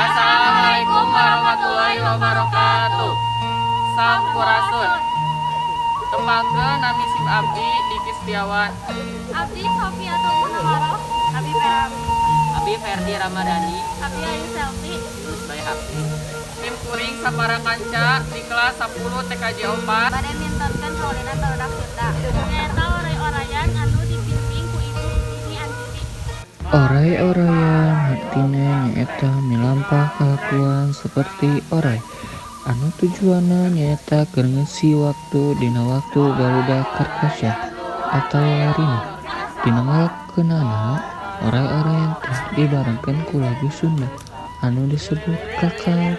Assalamualaikum warahmatullahi wabarakatuh. Sampurasun. Tepangkeun, nami sim abdi Diki Setiawan. Abdi Sofiatul Munawaroh. Abdi Vera. Abdi Ferdi Ramadhani. Abdi Ayu Selvi. Terus Baihaqi. Sim kuring sapara kanca di kelas 10 TKJ 4 Bade mintonkeun kaulinan barudak Sunda. Nyaeta oray-orayan anu dibimbing ku Ibu Dini Andini. Oray-orayan hartina nyaeta milampah kalakuan saperti oray anu tujuanna nyaeta keur ngeusi waktu dina waktu barudak karkasya atawa rinduh. Dina ngalakokeunana, oray-orayan teh dibarengkeun ku lagu Sunda anu disebut kakawihan.